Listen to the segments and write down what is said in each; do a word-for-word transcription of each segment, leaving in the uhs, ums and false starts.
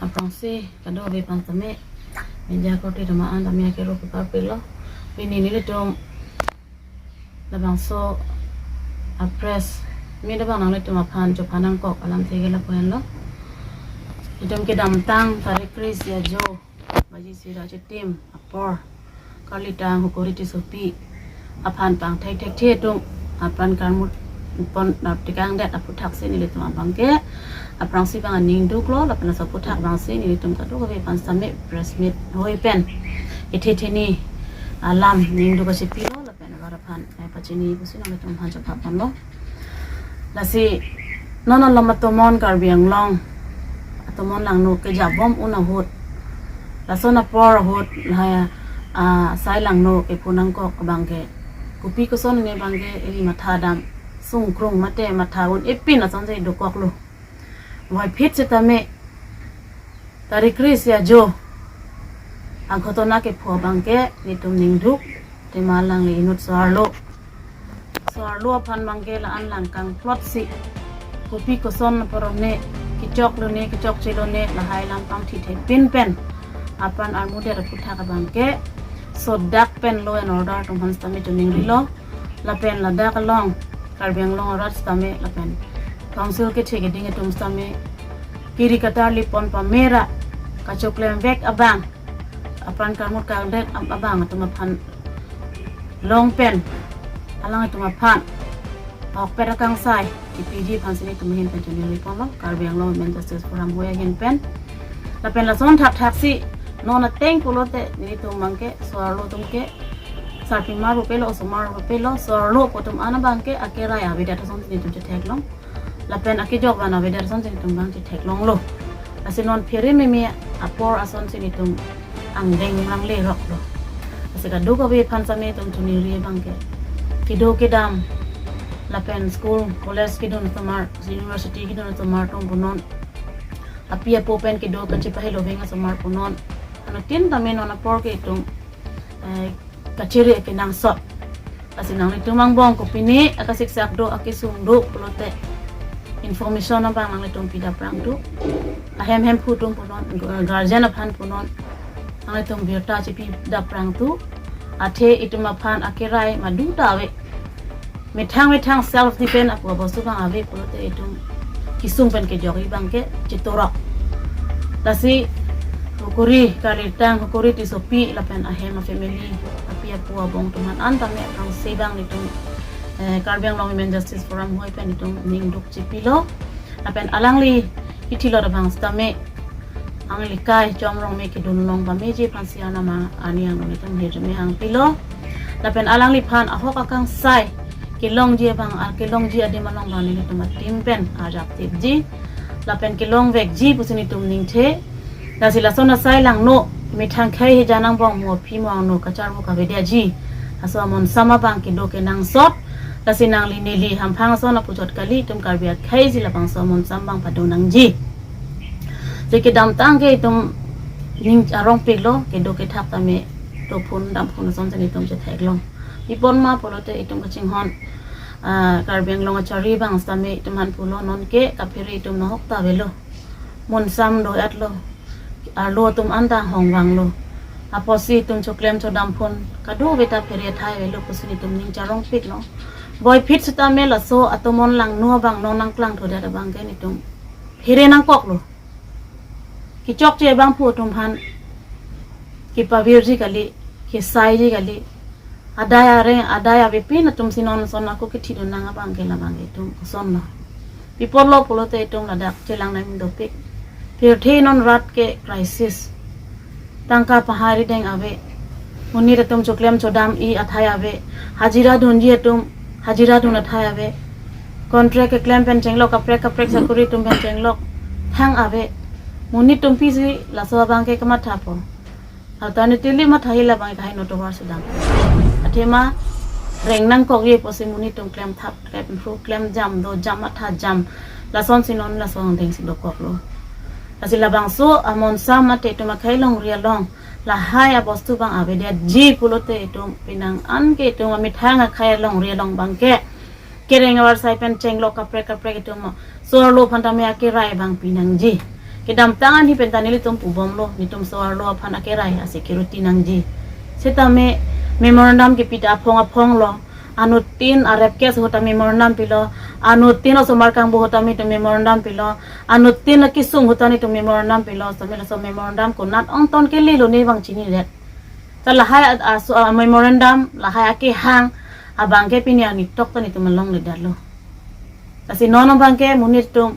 Aphrangsi kadokave aphan tame, media korte atum an tame akero kepapilo. Pini nelitum labangso a-press meet abang nanglitum aphan chopha nangkok alamthe ke lapu henlo. Itum kedamtang tarik kre-isi ajo baji isi ra chitim apor Karlitang Hukuri Tissopi aphan pangthek thekthe atum apran karmut pon nap tekangdet aputhaksi nelitum abangke aphrangsi abang aning duklo, lapen laso aputhak abangsi nelitum kadokave aphan sitame press meet hoi pen kethe theni alam ning duk kachepilo, lapen avar aphan ai pachini pusi nanglitum aphan chopha ponlo. Lasi non alom atomon Karbi Anglong atomon langno kejabom un ahut, lason apor ahut lahai asai langno kepho nangkok abangke kopi koson ne abangke ili matha dam sungkrung mate matha un-e pin asonsi dokoklo. Voiphit sitame tarik kre-isi ajo aghotona kepho abangke nelitum ning duk, tema alangli inut so-arlo, so-arlo aphan abangke la-an lang kangplotsi kopi koson apor ne, kechoklo ne kechokchelo ne lahai alam pangthithek pin pen apran armudet aputhak abangke sodak pen law and order atum aphan sitame choningrilo. Lapen ladak along Karbi Anglong arat sitame lapen council kethe keding atum sitame kiri katarli pon pamera kachoklem vek abang, apran karmut kangdet ab- abang atum aphan long pen alanglitum aphan ahokpet akangsai ipiji aphansi nelitum ahin pen choningri ponlo, Karbi Anglong Women Justice Forum hoi ahin pen. Lapen lason thakthak si non ateng pulote nelitum abangke so-arlo atum ke sarpimar pupelo, osomar pupelo, so-arlo pu atum an abangke akerai avedet asonsi nelitum chetheklong. Lapen akejok van avedet asonsi nelitum abang chetheklonglo. Lasi non phere meme apor asonsi nelitum angdeng rangleroklo. Lasi kadokave aphan sitame nelitum choningri abangke kedo kedam lapen school, college kedun osomar, university kedun osomar atum punon, api apo pen kedo kachepahelo veng osomar punon. Anuttin tame non apor ke itum, eh, kachere kenangsot. Lasi nanglitum angbong kopine akasiksak do, akesung do pulote information abang nanglitum pidapprang tu. Ahem hemphu atum punon, gu- guardian aphan punon, nanglitum birta chepidapprang tu. Athe itum aphan akerai madu ta ave. Methang methang self defense apu abostu abang ave pulote itum kesung pen kejokji abangke chetorok. Lasi Hukuri, Karlitang Hukuri Tissopi lapen ahem a-family, api apo abong atum an tame aphrangsi abang nelitum, eh, Karbi Anglong Women Justice Forum hoi pen nelitum ning duk chepilo. Lapen alangli kithilot abang sitame alangli kai Chom Rongme kedun long pameji aphansi anama ani ang nelitum hirjume hangpilo. Lapen alangliphan ahok akangsai kelongji abang, ah, kelongji adim along abang nelitum a-team pen arjap tipji. Lapen kelong vekji pusi nelitum ningthe. Lasi lason asai langno methang khei hejan angbong mo aphi mo angno kacharvo kavedetji aso amonsam abang kedo kenangsot. Lasi nangli neli hamphang ason apuchot kali, itum Karbi akhaisi labangso amonsam abang pado nangji. Je kedamtang ke itum ning arongpiklo, kedo kethak tame tophun damphun asonsi nelitum chetheklong. Pi apot ma pulote itum kachinghon, ah, Karbi Anglong achari abang sitame itum aphan pulo, non ke kaphere itum nahok ta avelo. Monsam do-etlo. Arlo atum anta hongvanglo. Apotsi itum choklem chodamphun kadokave ta phere athai avelo pusi nelitum ning charongpiklo. Voiphit sitame laso atomon langno abang non nangklangthudet abangke nelitum phere nangkoklo. Kechokche abangphu atum aphan kepavirji kali, kesaiji kali. Adai areng, adai avepin atumsi non ason ako kethidun nang abangke labang itum asonlo. Pi apotlo pulote itum ladak chelang nangdopik. Pirthe non rat ke crisis. Tangka pahari deng ave. Monit atum choklem chodamji athai ave. Hajira dunji atum hajira dun athai ave. Contract keklem pen chenglok, kaprek kaprek sakori atum pen chenglok thang ave. Monit atum pisi laso abangke kamathapo. Alternatively mathaji labang kahai no tovar sedang. Athema reng nangkokji pusi monit atum klemthap, klemphru, klemjam, dojam, mathajam. Lasonsi non lason angdengsi dokoklo. Lasi labangso amonsam mate itum akhei longri along lahai abostu abang avedetji pulote itum penang an ke itum amethang akhei longri along abangke kereng avarsai pen chenglok kaprek kaprek itum so-arlo aphan tame akerai abang pinangji. Kedamtang an hi pen ta nelitum pubomlo, netum so-arlo aphan akerai a-security nangji. Setame memorandum kepi ta aphong aphong lo. Anuttin a-rape case ahut ta memorandum pilo. Anuttin osomar kangbo ahut ta netum memorandum pilo. Anuttin akesung ahut ta netum memorandum pilo. Setame laso memorandum konat ongton kelelo ne bang chinidet. Ta lahai a, a, so, a, memorandum, lahai akehang abangke pini arni tok ta netum along ledetlo. Lasi non abangke monit atum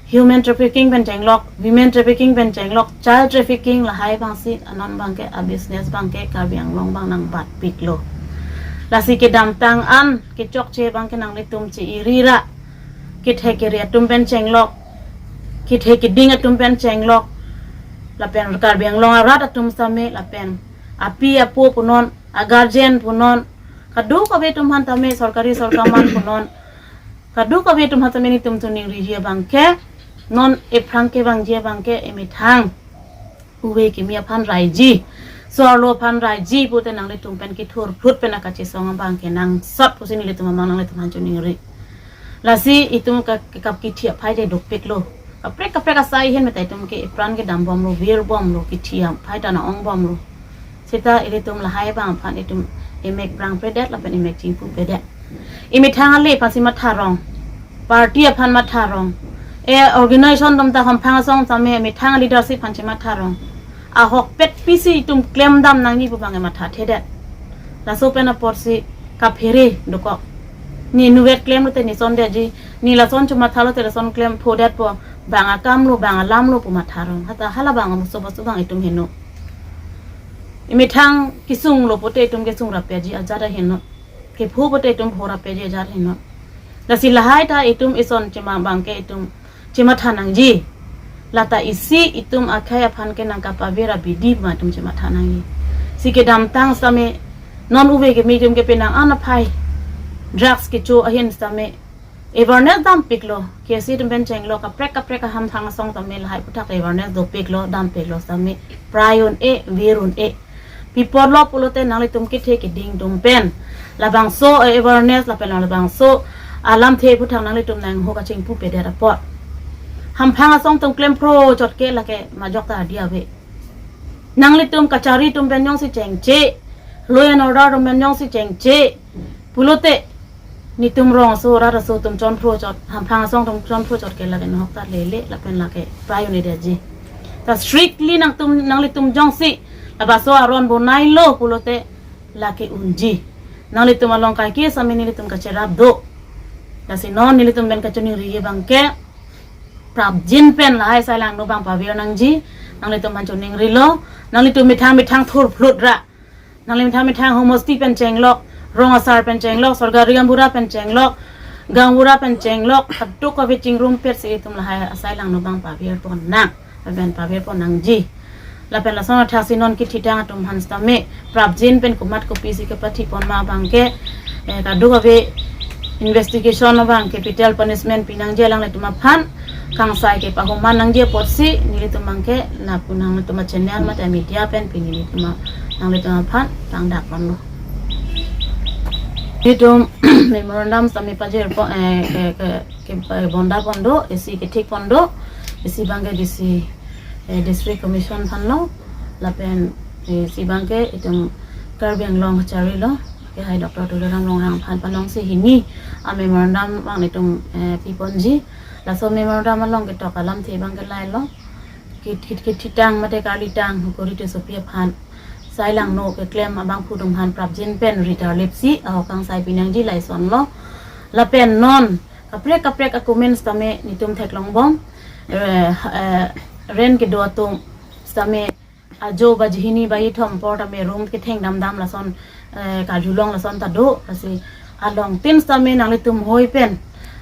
human trafficking pen chenglok, women trafficking pen chenglok, child trafficking lahai abangsi non abangke a-business abangke Karbi Anglong abang nangbatpiklo. Lasi kedamtang an kechokche abangke nanglitum che-iri ra, kethe kere atum pen chenglok, kethe keding atum pen chenglok, lapen Karbi Anglong arat atum setame, lapen api apo punon, a-guardian punon, kadokave atum aphan tame, sorkari sorkar man punon, kadokave atum aphan tame netum choningriji abangke, non ephrang kevangji abangke emethang uve kimi aphan raiji, so-arlo aphan raiji pute nanglitum pen kethur phrut pen akachesong abangke nangsot pusi nelitum amang nanglitum aphan choningri. Lasi itum ka, kap kithi aphai te dopiklo. Kaprek kaprek asai ahin meta itum ke epran kedambomlo, virbomlo, kithi aphai ta na-ongbomlo. Seta ilitum lahai abang aphan itum emek prangpredet lapen emek chingpupredet. Emethang ale aphansi matharong, party aphan matharong, e organization atum ta Hamphang Asong tame emethang leadership aphan chematharong. Ahokpet pisi itum klemdam nangji pu abang emathathedet. Laso pen apotsi kaphere dokok. Ne nuvet klemlote ne sondetji, ne lason chomathalote lason klemphodetpo, bang akamlo, bang alamlo pu matharong. Hata hala abang amuso bosu abang itum heno. Emethang kesunglo pute itum kesungrapji ajat aheno. Kepho pute itum phorapji ajat aheno. Lasi lahai ta itum ison chema abangke itum chematha nangji. Lata isi itum akhei aphan ke nangkapavir abidi ma itum chematha nangji. Si kedamtang setame non uve kimi itum ke penang an aphai drugs kecho ahin setame awareness dampiklo. K S A atum pen chenglok, kaprek kaprek a-Hamphang Asong tame lahai aphuthak awareness dopiklo, dampiklo setame prai un-e, vir un-e. Pi apotlo pulote nanglitum kethe keding atum pen labangso awareness lapen labangso alamthe aphuthak nanglitum nangho kachingpupedet apot. Hamphang Asong atum klemphrochot ke lake majok ta adi ave. Nanglitum kachari atum pen jongsi chengche, law and order atum pen jongsi chengche pulote netum rong aso, rat aso atum chonphrochot, Hamphang Asong atum chonphrochot ke lake nohok ta lele lapen lake prai un-edetji. Ta strictly nangtum, nanglitum jongsi labangso aron bonailo pulote lake unji. Nanglitum along kaike setame nelitum kacherap do. Lasi non nelitum pen kachoningri abangke prapjin pen lahai Sailangno abang pavir nangji. Nanglitum aphan choningrilo. Nanglitum methang methang thur phlut ra, nangli methang methang homosti pen chenglok, rong asar pen chenglok, sorkari gaonbura pen chenglok, gaonbura pen chenglok, kadokave chingrumpetsi itum lahai Sailangno abang pavirpon nang, lapen pavirpon nangji. Lapen lason athaksi non kethitang atum aphan setame prapjin pen komat kopisi kepathipon ma abangke, eh, kadokave investigation abang capital punishment pinangji alanglitum aphan, kangsai ke pahoman nangji apotsi nelitum abangke lapu nanglitum a-channel mate media pen pini nelitum a-, nanglitum aphan tangdakponlo. Itum memorandum setame pajirpon, eh, ke, ke, ke, eh, bondapon do, isi kethikpon do, isi abangke D C, eh, District Commission aphanlo, lapen, eh, isi abangke itum Karbi Anglong kacharilo, kehai Doctor Tuliram Ronghang aphan panongsi hini a-memorandum abang netum, eh, piponji. Laso memorandum along ketok alamthe abangke lailo. Kethit, kethitang mate karlitang Hukuri Tissopi aphan Sailangno keklem abangphu atum aphan prapjin pen ritar lepsi ahok kangsai pinangji, laisonlo. Lapen non kaprek kaprek a-comment setame netum theklongbom. Eh, eh, rent kedo atum setame ajo baji hini baji thom apor tame room ketheng damdam lason, eh, karjulong lason ta do. Lasi alongtin setame nanglitum hoi pen,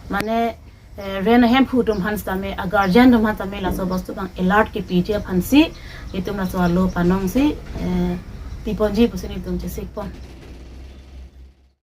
mane, eh, rent ahemphu atum aphan setame, a-guardian atum aphan setame laso bostu abang alert kepiji aphansi itum laso alo panongsi, eh, piponji pusi netum chesikpon.